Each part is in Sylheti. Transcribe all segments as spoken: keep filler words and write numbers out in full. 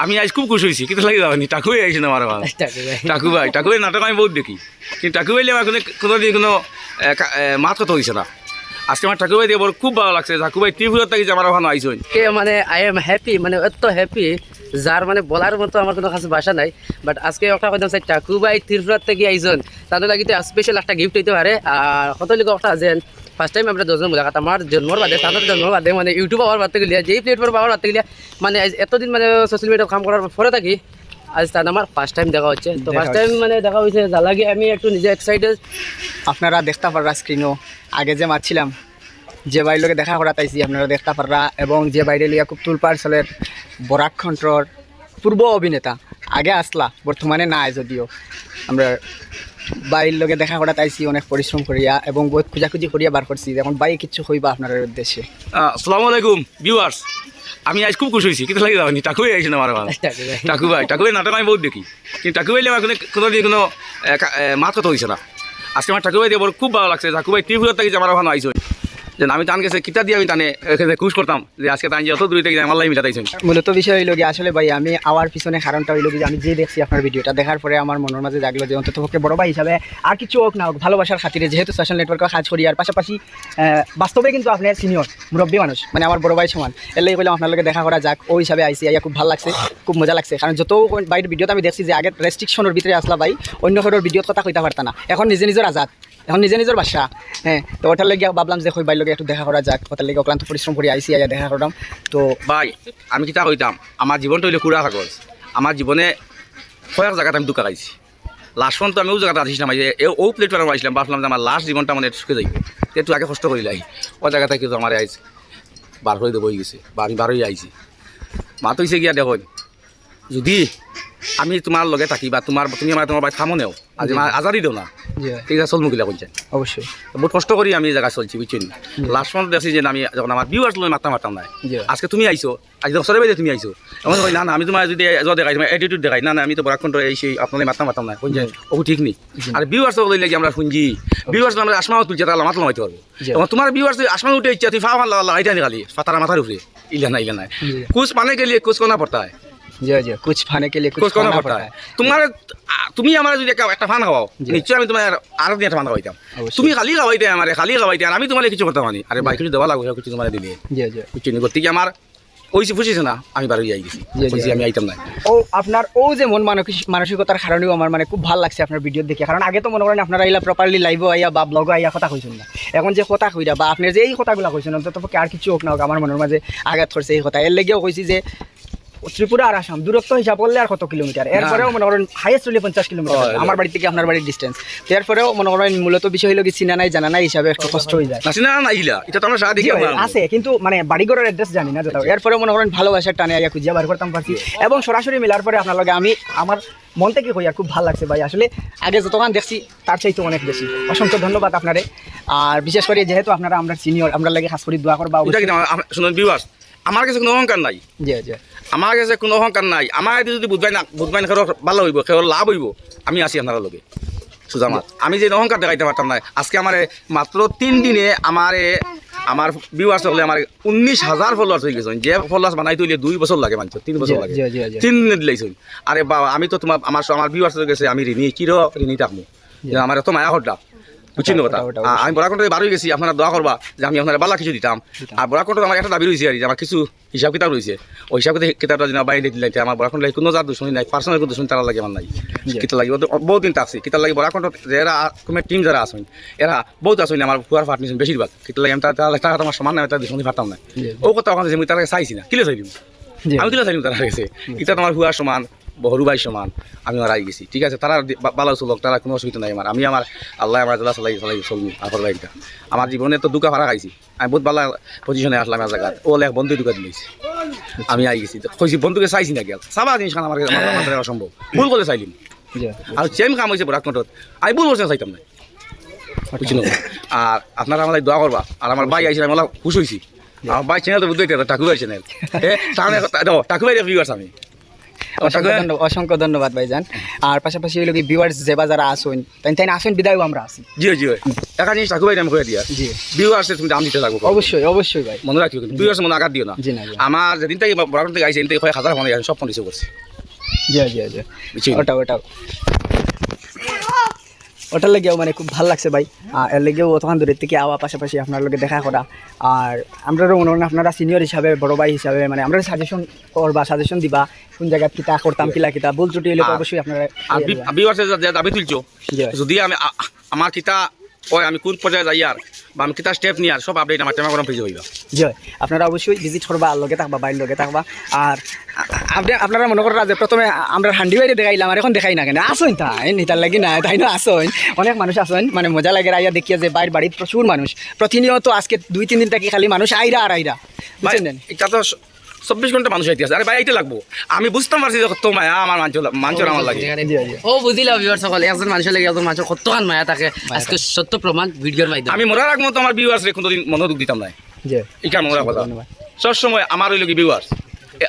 আমি আইজ খুব খুশি অইছি, কিতা লাগি জানো নি? টাকু ভাই আইছইন আমার অখানো। টাকু ভাই। টাকু ভাই, টাকু ভাই নাটক আমি বউত দেখি, কিন্তু টাকু ভাই লইয়া আমার কোনো, কোনোদিন কোনো, এ, কা-, এ, মাত কথা অইছে না। আজকে আমার টাকু ভাই দিয়া বড় খুব ভালা লাগছে। টাকু ভাই ত্রিপুরা থাকি যে আমার অখানো আইছইন। কে মানে, I am happy, মানে, এত happy, যার মানে বলার মতো আমার কোনো কাছে ভাষা নাই। But আজকে একটা কইতাম চাই, টাকু ভাই ত্রিপুরা থাকি আইছইন, তানর লাগি তো special একটা gift অইতে পারে। আর কত লোক একটা যে first time আমরা দুইজন মুলাকাত, আমার জন্মর বাদে, তানর জন্মর বাদে, মানে, YouTube আওয়ার বাদে গেলিয়া, যেই platform আওয়ার বাদে গেলিয়া, মানে, আইজ এতদিন, মানে, social media কাম করার পরে থাকি, আইজ তান আমার first time দেখা অইছে। তো দেখা first time, অইছে। মানে, দেখা অইছে, যার লাগি আমি একটু নিজে excited। আপনারা দেখতা পাররা screen-ও, আগে যে মাতছিলাম, যে ভাইর লগে দেখা করাত আইছি, আপনারা দেখতা পাররা, এবং যে ভাইরে লইয়া খুব তুলপাড় চলের, বরাক কণ্ঠর পূর্ব অভিনেতা, আগে আছলা, বর্তমানে নাই যদিও। আমরা ভাইর লগে দেখা করাত আইছি অনেক পরিশ্রম করিয়া এবং বউত খুঁজাখুঁজি করিয়া বার করছি। এখন ভাই কিচ্ছু কইবা আপনারার উদ্দেশ্যে? আহ, আসসালামু আলাইকুম viewers, আমি আইজ খুব খুশি অইছি, কিতা লাগি জানো নি? টাকু ভাই আইছইন আমার অখানো। টাকু ভাই। টাকু ভাই নাটক আমি বউত দেখি, কিন্তু টাকু ভাই লইয়া আমার কোনো, কোনোদিন কোনো, এ, কা-, এ, মাত কথা অইছে না। আজকে আমার টাকু ভাই দিয়া বড় খুব ভালা লাগছে। টাকু ভাই ত্রিপুরা থাকি যে আমার অখানো আইছইন, যে আমি তান গেছে কিতা দিয়া আমি তানে এখানে খুশ করতাম যে আজকে তান যে অত দূর থাকি আমার লাগি মিলাত আইছইন। মূলত বিষয় অইলো গিয়া, আসলে ভাই, আমি আওয়ার পিছনে কারণটা অইলো গিয়া যে আমি যে দেখছি আপনার video-টা, দেখার পরে আমার মনর মাঝে জাগলো যে অন্তত পক্ষে বড় ভাই হিসাবে আর কিছু হোক না হোক, ভালোবাসার খাতিরে, যেহেতু social network-ও কাজ করি, আর পাশাপাশি, আহ, বাস্তবে কিন্তু আপনি senior মুরব্বী মানুষ, মানে, আমার বড় ভাই সমান। এর লাগি কইলাম আপনার লগে দেখা করা যাক, ওই হিসাবে আইছি, আইয়া খুব ভালা লাগছে, খুব মজা লাগছে। কারণ যত ভাইর video-ত আমি দেখছি যে আগে restriction-র ভিতরে আছলা ভাই, অন্য কারোর video-ত কথা কইতা পারতা না, এখন নিজে নিজর আজাদ, এখন নিজে নিজর বাদশা। হ্যাঁ, তো ওটার লাগি ভাবলাম যে কই ভাইর লগে একটু দেখা করা যাক, ওটার লাগি অক্লান্ত পরিশ্রম করি আইছি, আইয়া দেখা করলাম। তো ভাই, আমি কিতা কইতাম, আমার জীবনটা অইলো কুড়া কাগজ। আমার জীবনে কয়েক জাগাত আমি ধুকা খাইছি। Last পর্যন্ত আমি অউ জাগাত আছিলাম, এই যে, এ-, অউ platform-ও আইছিলাম, ভাবলাম যে আমার last জীবনটা মানে সুখে যাইবো। একটু আগে কষ্ট করিলাই, অউ জাগা থাকি তো আমার আইজ বার করি দেবো অইগেছে, বা আমি বার অইয়া আইছি। মাত অইছে গিয়া দেখইন, যুদি আমি তুমার লগে থাকি বা তুমার, তুমি আমার, তুমার বাড়িত কামো নেও, আর জি। আমার আজাদি দেও না, জি। ঠিক আছে, চলমু কিলা কইছইন। অবশ্যই। বউত কষ্ট করি আমি এই জাগা চলছি, বুঝছইন? জি। Last পর্যন্ত দেখছি যে আমি যখন আমার viewers লগে মাততাম পারতাম না, জি। আজকে তুমি আইছো, আজকে সরে বাইরে তুমি আইছো, এখন কই, "না, না, আমি তুমার যুদি এজা দেখাই, তুমার attitude দেখাই, না, না, আমি তো বরাক কণ্ঠ এই সেই আপনার লগে মাততাম পারতাম না", কইছইন, জি। ও ঠিক নি। জি। আর viewers তো লইলে কি আমরা শুনছি, viewers আমরা আসমানও তুলছে, তারা মাত লামাইতে পারবো। জি। এখন তুমার viewers যদি আসমান উঠে ইচ্ছা, তুমি ফাও ফান লাগাইতে আনি খালি, ফাতারা মাথার উপরে, ইলা না, ইলা না। জি। কুছ পানে কে লিয়ে কুছ করনা পড়তা হ্যায়। জি, জি, কুছ পানে কে লিয়ে কুছ করনা পড়তা হ্যায়। তুমার, আ, তুমি আমারে যুদি একটা, একটা ফান খাওয়াও, জি। নিশ্চয় আমি তুমারে আরো দিয়া একটা ফান খাওয়াইতাম। অবশ্যই। তুমি খালি খাওয়াইতে আমারে, খালি খাওয়াইতে, আর আমি তুমারে কিছু করতাম পারি। আরে ভাই, কিছু দেওয়া লাগবো, কিছু তুমারে দিলে। জি, জি। বুঝছো নি? গতিকে আমার ওই যে বুঝিস না, আমি বার অইয়া আইগেছি। জি, জি। কইছি আমি আইতাম না। ও, আপনার অউ যে মন মানসিক-, মানসিকতার কারণেও আমার মানে খুব ভালা লাগছে আপনার video দেখে। কারণ আগে তো মনে করেন আপনারা ইলা properly live-ও আইয়া বা vlog-ও আইয়া কথা কইছইন না। এখন যে কথা কইরা বা আপনি যে এই কথাগুলা কইছইন, অন্তত পক্ষে আর কিছু হোক না হোক, আমার মনর মাঝে আঘাত করছে এই কথা। এর লাগিও কইছি যে ত্রিপুরা আর আসাম দূরত্ব হিসাব করলে আর কত kilometer? না, এরপরেও না। মনে করেন highest অইলে পঞ্চাশ kilometer। অয়, অয়। আমার বাড়ি থাকি আপনার বাড়ির distance। তো এরপরেও মনে করেন মূলত বিষয় অইলো কি চিনা নাই, জানা নাই হিসাবে একটু কষ্ট অইযায়। না, চিনা না, ইলা। ইটা তো আমরা সারা দেখি জি, ভাই, আপনার আছে, কিন্তু মানে বাড়িঘরর address জানি না যেটা। আচ্ছা। এরপরেও মনে করেন ভালোবাসার টানে আইয়া খুঁজিয়া বার করতাম পারছি। জি। এবং সরাসরি মিলার পরে আপনার লগে আমি আমার মন থাকি কই আর খুব ভালা লাগছে ভাই। আসলে আগে যতখান দেখছি তার চাইতে অনেক বেশি। অসংখ্য ধন্যবাদ আপনারে। আর বিশেষ করি যেহেতু আপনারা আমরার senior, আমরার লাগি খাস করি দোয়া করবা ইটা অবশ্যই। কিন্তু আমার, আমার, শুনুন viewers, আমার গেছে কুনু অহংকার নাই। জি, জি। আমার গেছে কুনু অহংকার নাই। আমার এদি যুদি বুধবাই না, বুধবাই না, কেউর ভালা অইবো, কেউর লাভ অইবো, আমি আছি আপনারার লগে। সুজা মাত। আমি যে অহংকার দেখাইতাম পারতাম না। আজকে আমারে মাত্র তিন দিনে আমারে, আমার viewers অকলে আমার উনিশ হাজার followers অইগেছইন। যে followers বানাইতে অইলে দুই বছর লাগে মানষর, তিন বছর জি, লাগে। জি, জি, জি। তিন দিনে দিলাইছইন। আরে বাবা, আমি তো তুমার, আমার, আমার viewers অকলর গেছে আমি ঋণী, চির ঋণী থাকমু। জি। যে আমার এত মায়া করলা। বুঝছইন নি কথা? ওটা, ওটা, ওটা আ-, আমি অবশ্যই। বরাক কণ্ঠ থাকি বার অইগেছি, আপনারা দোয়া করবা যে আমি আপনারে ভালা কিছু দিতাম। দিতাম। আর বরাক কণ্ঠ থাকি আমার একটা দাবি রইছে আর কি, আমার কিছু হিসাব কিতাব রইছে। ওই হিসাব কিতাব, কিতাবটা যদি বাইরে দিলাইন, তে আমার বরাক কণ্ঠ থাকি কুনু জাত দুশমনি নাই, personal কুনু দুশমনি তারার লাগি আমার নাই। জি। কিতার লাগি? বউত, বউত দিন থাকছি। কিতার লাগি বরাক কণ্ঠ যারা committee team যারা আছইন, এরা বউত আছইন আমার পুয়ার partner আছইন বেশিরভাগ। কিতার লাগি আমি তা-, তা-, তারা তো আমার সমান না, আমি তারার দুশমনি পারতাম না। জি। অউ কথা অখন যে আমি তারারে চাইছি না, কিলা চাইলিমু? জি। আমি কিলা চাইলিমু তারার গেছে? জি। ইতা তো আমার পুয়ার সমান, বড় ভাইর সমান, আমি হারাই গেছি। ঠিক আছে, তারা দি-, বা-, ভালা চলউক, তারার কুনু অসুবিধা নাই আমার। আমি আমার আল্লায় আমার জ্বালা চালাই, চালাই চলমু, আর করবা ইটা। আমার জীবনে তো ধুকা ফারা খাইছি। আমি বউত ভালা position-এ আছলাম এক জাগাত। অউ এক বন্ধুয়ে ধুকা দিলাইছে। আমি আইগেছি। তো কইছি, "বন্ধুরে চাইছি না গেল।" চাবা জিনিস খান আমার, আমার, আমার দ্বারা অসম্ভব। ভুল করলে চাইলিমু। জি। আর same কাম অইছে বরাক কণ্ঠত। আমি ভুল করছি না, চাইতাম না। আচ্ছা। বুঝছইন নি? আর আপনারা আমার লাগি দোয়া করবা। আর আমার ভাই আইছইন, আমি অলা খুশ অইছি। জি। আমার ভাই channel তো বুঝবায়, টাকু ভাইর channel। এ, তার মানে, দেখো, টাকু ভাইর viewers আমি। অসংখ্য ধন্যবাদ, অসংখ্য ধন্যবাদ ভাইজান। আর পাশাপাশি অইলো কি ভিউয়ার্স যেবা যারা আছইন, তাইন তাইন আছইন বিদায়ও আমরা আছি। জি, জি। একটা জিনিস থাকো ভাই, আমি কইয়া দিয়া। জি। ভিউয়ার্সে তুমি দাম দিতে লাগবো। অবশ্যই, অবশ্যই ভাই। মনো রাখিও কিন্তু, ভিউয়ার্স মনো আঘাত দিও না। জি না, জি না। আমার যেদিন থাকি বরাক থাকি আইছি, এদিন থাকি কয় হাজার ফোন আইছে, আমি সব ফোন রিসিভ করছি। জি, জি, জি। বুঝছি। ওটাও, ওটাও। ওটার লাগিও মানে খুব ভালো লাগছে ভাই। আহ, এর লাগিও অতখান দূরের থাকি আওয়া, পাশাপাশি আপনার লগে দেখা করা। আর আমরারও মনে হয় আপনারা সিনিয়র হিসাবে, বড় ভাই হিসাবে মানে আমরারে সাজেশন করবা, সাজেশন দিবা, কোন জায়গাত কিতা করতাম, কিলা কিতা, ভুল ত্রুটি অইলে তো আর অবশ্যই আপনারা আর ইয়ে বি-, দিবা। ভিউয়ার্সে যে, যে দাবি তুলছো, জি। যদি আমি আ-, আমার কিতা হয়, আমি কোন পর্যায়ে যাইয়ার বা আমি কিতা স্টেপ নিয়ার, সব আপডেট আমার টেমা গরম পেজে পাইবা। জি, আপনারা অবশ্যই ভিজিট করবা, আর লগে থাকবা, ভাইর লগে থাকবা। আর আ-, আ-, আপনি, আপনারা মনে কররা যে প্রথমে আ-, আমরা হান্ডি ভাইরে দেখাইলাম, আর এখন দেখাই না কেনে? আছইন তাইন, এটার লাগি না, তাইনও আছইন। অনেক মানুষ আছইন, মানে মজা লাগে আইয়া দেখিয়া যে ভাইর বাড়িত প্রচুর মানুষ। প্রতিনিয়ত আজকে দুই তিন দিন থাকি খালি মানুষ আইরা আর আইরা। ভাই, বুঝছেন নি? এটা তো স-, চব্বিশ ঘন্টা মানুষ আইতে আছে। আরে ভাই, আইতে লাগবো। আমি বুঝতাম পারছি যে কত মায়া আমার মানষর, মানষর আমার লাগি। জি, জি। ও বুঝিলাম, ভিউয়ার্স সকল, একজন মানষর লাগি একজন মানষর কতখান মায়া থাকে। মায়া আজকে থাকে। সত্য প্রমাণ ভিডিওর মাধ্যমে। আমি মরার আগ পর্যন্ত আমার ভিউয়ার্সরে কোনোদিন মনো দুখ দিতাম না। জি। ইখান মরার কথা। ধন্যবাদ। সব সময় আমার অইলো কি ভিউয়ার্স। এ,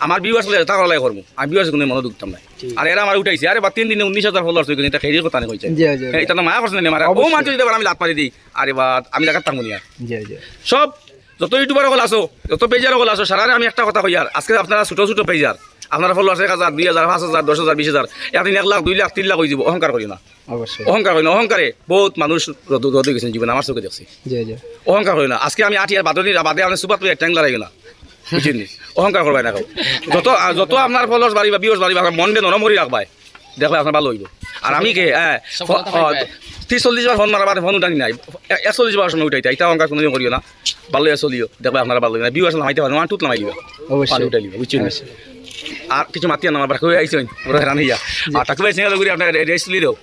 আমার ভিউয়ার্স অইলে যেতা করা লাগে করমু। আমি ভিউয়ার্সরে কোনো মনো দুখ দিতাম না। ঠিক। আর এরা আমারে উঠাইছে, আরে বা তিন দিনে উনিশ হাজার ফলোয়ার্স অইগেছে, ইটা খেয়ে কথা নি কইছে। জি, জি। এ, ইটা তো মায়া করছে না আমারে। ও অবশ্যই। মানষর যদি আবার আমি লাত মারি দেই, আরে বা আমি জাগাত থাকমু নি আর। জি, জি। সব যত ইউটিউবার অকল আছো, যত পেজার অকল আছো, সারারে আমি একটা কথা কইয়ার, আজকে আপনারা ছোট ছোট পেজার, আপনারা ফলোয়ার্স এক হাজার, দুই হাজার, পাঁচ হাজার, দশ হাজার, বিশ হাজার, একদিন এক লাখ, দুই লাখ, তিন লাখ অইযিবো, অহংকার করিও না। অবশ্যই। অহংকার করিও না, অহংকারে বউত মানুষ রদ, রদ অইগেছে জীবনে, আমার চোখে দেখছি। জি, জি। অহংকার করিও না। আজকে আমি আট ইয়ার বাদে, বাদে আমি সুপার প্লেয়ার ট্যাং লড়াইও না। বুঝছইন নি? অহংকার করবায় না কেউ। যত, আ, যত আপনার ফলোয়ার্স বাড়িবা, ভিউয়ার্স বাড়িবা, মনরে নরম করি রাখবায়। দেখবায় আপনার ভালা অইবো। আর আমি কে, হ্যাঁ, সফলতা ফ-, পাইবায়। ত্রিশ চল্লিশ বার ফোন মারা বাদে ফোন উঠানি নাই। এ-, একচল্লিশ বার সময় উঠাইতা, ইটা অহংকার কোনোদিন করিও না। ভালা অইয়া চলিও, দেখবায় আপনারা ভালা অইবো। ভিউয়ার্স লামাইতে পারো, ওয়ান টুত লামাই দিবা। অবশ্যই। পানি উঠাই দিবা, বুঝছইন নি? অবশ্যই। আর কিছু মাতিয়ার না, আবার কেউ আইছইন, পুরা হেরান অইয়া। জি। আর তাকে ভাই সিঙ্গাল করি আপনার রে-, রেস্ট লিলেও।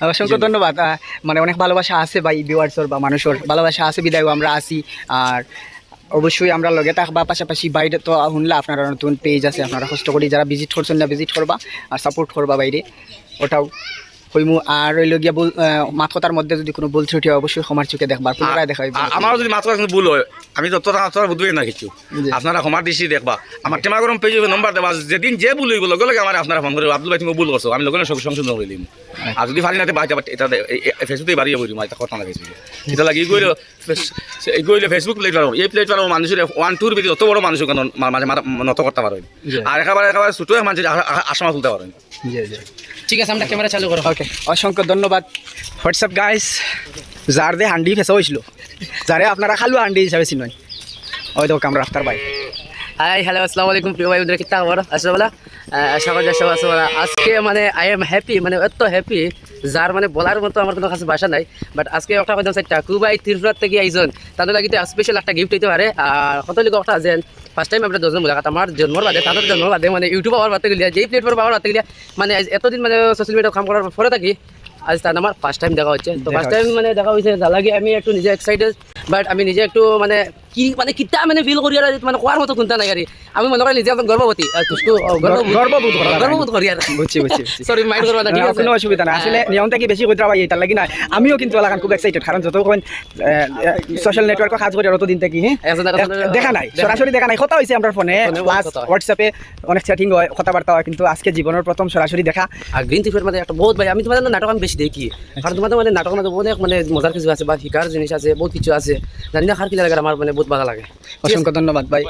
অসংখ্য জি। ধন্যবাদ। আহ, মানে অনেক ভালোবাসা আছে ভাই, ভিউয়ার্সর বা মানুষর ভালোবাসা আছে বিদায় আমরা আছি। আর অবশ্যই আমরা লগে থাকবা, পাশাপাশি ভাইরে তো হুনলা আপনারা নতুন পেজ আছে, আপনারা কষ্ট করি যারা ভিজিট করছইন না ভিজিট করবা, আর সাপোর্ট করবা ভাইরে, ওটাও কইমু। আর অইলো গিয়া ভুল, আহ, মাত কথার মধ্যে যদি কোনো ভুল ত্রুটি হয় অবশ্যই ক্ষমার চোখে দেখবা, আর পুনরায় দেখা অইবো। আ-, আমার যদি মাত কথার কোনো ভুল হয়, আমি যত তা-, তারা বুঝবেন না কিছু। জি। আপনারা ক্ষমার দৃষ্টি দেখবা। আমার টেমা গরম পেজে নম্বর দেবা, যেদিন যে ভুল অইবো লগে লগে আমারে আপনারা ফোন করি, "আব্দুল ভাই তুমি ভুল করছো", আমি লগে লগে সব সংশোধন করি দিমু। আচ্ছা। আর যদি পারি না, তে ভাই, এটা, এটা, এ-, এ-, Facebook-এ বাড়িয়ে বলি, মাই কথা না Facebook। এটা লাগি এগোইলো, ফেস-, এগোইলো Facebook platform, এই platform-ও মানুষের ওয়ান টুর ভিতরে যত বড় মানুষ ওখানে মা-, মাঝে মাথা নত করতে পারো। জি। আর একেবারে, একেবারে ছোট মানুষের আ-, আ-, আশা তুলতে পারো। জি, জি। ঠিক আছে, আমরা ক্যামেরা চালু করো। ওকে, অসংখ্য ধন্যবাদ। What's up guys? যার দে হান্ডি ফেসা অইছিল, যারে আপনারা খালুয়া হান্ডি হিসাবে চিনইন, ওই দেখো আমরা আফতার ভাই। হাই, হ্যালো, আসসালামু আলাইকুম প্রিয় ভাই বন্ধুরা, কিতা খবর? আছো ভালা? আহ, আশা করি সব আছো ভালা। আজকে মানে I am happy, মানে এত happy, যার মানে বলার মতো আমার কোনো কাছে ভাষা নাই। But আজকে একটা কইতাম চাই, টাকু ভাই ত্রিপুরা থাকি আইছইন, তানর লাগি তো special একটা gift অইতে পারে। আর কত লিখো একটা যেন first time আমরা দুজন মুলাকাত, আমার জন্মর বাদে, তানর জন্মর বাদে, মানে YouTube আওয়ার বাদে গেলিয়া, যেই platform আওয়ার বাদে গেলিয়া, মানে আজ এতদিন মানে social media কাম করার পরে থাকি, আজ তান আমার first time দেখা অইছে। তো দেখা first time অইছে। মানে দেখা অইছে, যার লাগি আমি একটু নিজে excited, but আমি নিজে একটু মানে কি, মানে কিতা মানে feel করি আর মানে কওয়ার মতো কুন্তা নাই আর। আমি মনে করি নিজে একদম গর্ভবতী, আহ, তুসকু, আহ, গর্ভবতী। গর্ববোধ করা যায়। গর্ববোধ করি আর। বুঝছি, বুঝছি, বুঝছি। Sorry, mind করবা না, ঠিক না, আছে? কোনো অসুবিধা নাই। আসলে হ্যাঁ। নিয়ম থাকি বেশি কইতাম ভাই, ইটার লাগি না। আমিও কিন্তু এলাকান খুব excited, কারণ যত কইন, আহ, আহ, social network-ও কাজ করি আর অতদিন থাকি, হ্যাঁ? আচ্ছা, দাঁড়া, এক-, দাঁড়া, দাঁড়া। দেখা নাই, দেখা সরাসরি নাই। দেখা নাই, কথা অইছে আমরার ফোনে, ফোনে plus কথা হয়। WhatsApp-এ অনেক chatting হয়, কথাবার্তা হয়, কিন্তু আজকে জীবনর প্রথম সরাসরি দেখা। আর Green Tea-র মাঝে একটা বহুত ভাই, আমি তোমাদের নাটক আমি বেশি দেখি, কারণ তোমাদের মানে নাটক মাঝে অনেক মানে মজার কিছু আছে বা শিকার জিনিস আছে, বহুত কিছু আছে, জানি না কার কিলা লাগে, আমার মানে বহুত ভালা লাগে। অসংখ্য ধন্যবাদ ভাই।